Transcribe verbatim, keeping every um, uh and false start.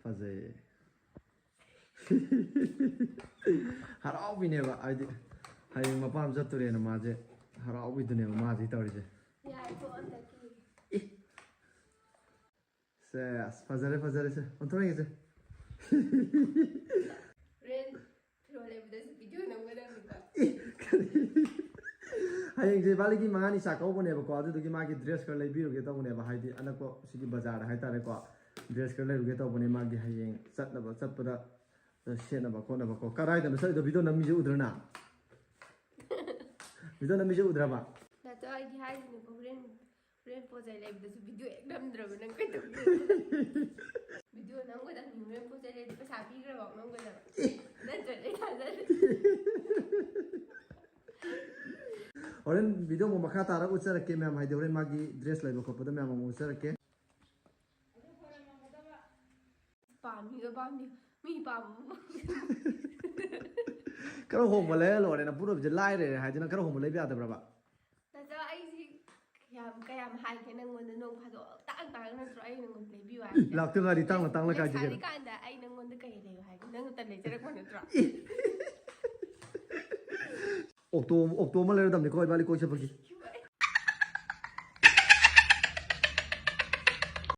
ꯐꯖꯩ꯫ ꯍꯔꯥꯎꯕꯤꯅꯦꯕ, ꯍꯥꯏꯗꯤ ꯍꯌꯦꯡ ꯃꯄꯥꯝ ꯆꯠꯇꯣꯔꯦꯅ ꯃꯥꯁꯦ ꯍꯔꯥꯎꯕꯤꯗꯨꯅꯦꯕ ꯃꯥꯁꯦ ꯇꯧꯔꯤꯁꯦ꯫ ꯌꯥꯏꯀꯣ, ꯑꯝꯇ ꯀꯦꯒꯦ꯫ ꯑꯦ꯫ ꯁꯦ, ꯑꯁ, ꯐꯖꯔꯦ, ꯐꯖꯔꯦ, ꯁꯦ꯫ ꯑꯣꯟꯊꯣꯔꯛꯑꯒꯦ, ꯁꯦ꯫ ꯍꯣꯔꯦꯟ ꯐꯤꯔꯣꯜ ꯂꯩꯕꯗꯁꯨ ꯚꯤꯗꯤꯑꯣ ꯅꯝꯒꯗꯕꯅꯤꯀꯣ꯫ ꯑꯦ, ꯀꯔꯤ? ꯍꯌꯦꯡꯁꯦ ꯏꯕꯥꯅꯤꯒꯤ ꯃꯉꯥꯅꯤ ꯆꯥꯛꯀꯧꯕꯅꯦꯕꯀꯣ, ꯑꯗꯨꯗꯨꯒꯤ ꯃꯥꯒꯤ ꯗ꯭ꯔꯦꯁ ꯈꯔ ꯂꯩꯕꯤꯔꯨꯒꯦ ꯇꯧꯕꯅꯦꯕ, ꯍꯥꯏꯗꯤ ꯑꯅꯛꯄ ꯁꯤꯒꯤ ꯕꯖꯥꯔꯗ ꯍꯥꯏꯇꯥꯔꯦꯀꯣ, ꯗ꯭ꯔꯦꯁ ꯈꯔ ꯂꯩꯔꯨꯒꯦ ꯇꯧꯕꯅꯦ ꯃꯥꯒꯤ ꯍꯌꯦꯡ ꯆꯠꯅꯕ, ꯆꯠꯄꯗ ꯁꯦꯠꯅꯕ ꯈꯣꯠꯅꯕꯀꯣ꯫ ꯀꯗꯥꯏꯗꯅꯣ ꯆꯠꯂꯤꯗꯣ? ꯚꯤꯗꯤꯑꯣ ꯅꯝꯃꯤꯁꯦ ꯎꯗ꯭ꯔ ꯅꯪ? ꯚꯤꯗꯤꯑꯣ ꯅꯝꯃꯤꯁꯦ ꯎꯗ꯭ꯔꯕ? ꯅꯠꯇ꯭ꯔꯣ, ꯑꯩꯗꯤ ꯍꯥꯏꯁꯤꯅꯦꯀꯣ, ꯍꯣꯔꯦꯟ, ꯍꯣꯔꯦꯟ ꯄꯣꯠ ꯆꯩ ꯂꯩꯕꯗꯁꯨ ꯚꯤꯗꯤꯑꯣ ꯍꯦꯛ ꯅꯝꯗ꯭ꯔꯕ ꯅꯪ ꯀꯩꯗꯧꯗꯣꯏꯅꯣ? ꯚꯤꯗꯤꯑꯣ ꯅꯝꯒꯗꯕꯅꯤ, ꯍꯣꯔꯦꯟ ꯄꯣꯠ ꯆꯩ ꯂꯩꯔꯗꯤ ꯄꯩꯁꯥ ꯄꯤꯈ꯭ꯔꯕ ꯅꯝꯒꯗꯕ꯫ ꯅꯠꯇ꯭ꯔꯗꯤ ꯑꯩ ꯊꯥꯖꯗꯦ꯫ ꯍꯣꯔꯦꯟ ꯚꯤꯗꯤꯑꯣ ꯑꯃꯨꯛ ꯃꯈꯥ ꯇꯥꯔꯒ ꯎꯠꯆꯔꯛꯀꯦ ꯃꯌꯥꯝ, ꯍꯥꯏꯗꯤ ꯍꯣꯔꯦꯟ ꯃꯥꯒꯤ ꯗ꯭ꯔꯦꯁ ꯂꯩꯕ ꯈꯣꯠꯄꯗ ꯃꯌꯥꯝ ꯑꯃꯨꯛ ꯎꯠꯆꯔꯛꯀꯦ꯫ ꯄꯥꯝꯃꯤꯒ ꯄꯥꯝꯗꯦ꯫ ꯃꯤ ꯄꯥꯝꯕꯕꯨ꯫ ꯈꯔ ꯍꯣꯡꯕ ꯂꯩꯔ ꯂꯣꯏꯔꯦ, ꯅꯄꯨꯔꯣꯏꯕꯁꯦ ꯂꯥꯏꯔꯔꯦ ꯍꯥꯏꯗꯅ ꯈꯔ ꯍꯣꯡꯕ ꯂꯩꯕ ꯌꯥꯗꯕ꯭ꯔꯕ? ꯅꯠꯇ꯭ꯔ ꯑꯩꯁꯤ ꯀꯌꯥꯝ, ꯀꯌꯥꯝ ꯍꯥꯏꯒꯦ ꯅꯪꯉꯣꯟꯗ? ꯅꯣꯡ ꯐꯥꯗꯣꯛ ꯇꯥꯡ ꯇꯥꯡꯅ ꯅꯠꯇ꯭ꯔꯣ ꯑꯩ ꯅꯪꯉꯣꯟꯗ ꯂꯩꯕꯤꯌꯨ ꯍꯥꯏꯁꯦ? ꯂꯥꯛꯇ ꯉꯥꯏꯔꯤ, ꯇꯥꯡꯅ ꯇꯥꯡꯅ ꯀꯥꯏꯗꯒꯤ? ꯂꯩꯁꯥꯔꯤꯀꯥꯟꯗ ꯑꯩ ꯅꯪꯉꯣꯟꯗ ꯀꯩ ꯂꯩꯌꯨ ꯍꯥꯏꯒꯦ? ꯅꯪ ꯇꯟ ꯂꯩꯖꯔꯛꯄ ꯅꯠꯇ꯭ꯔꯣ? ꯑꯣꯛꯇꯣ, ꯑꯣꯛꯇꯣ ꯑꯃ ꯂꯩꯔꯗꯝꯅꯤꯀꯣ ꯏꯕꯥꯅꯤ ꯀꯣꯏ ꯆꯠꯄꯒꯤ꯫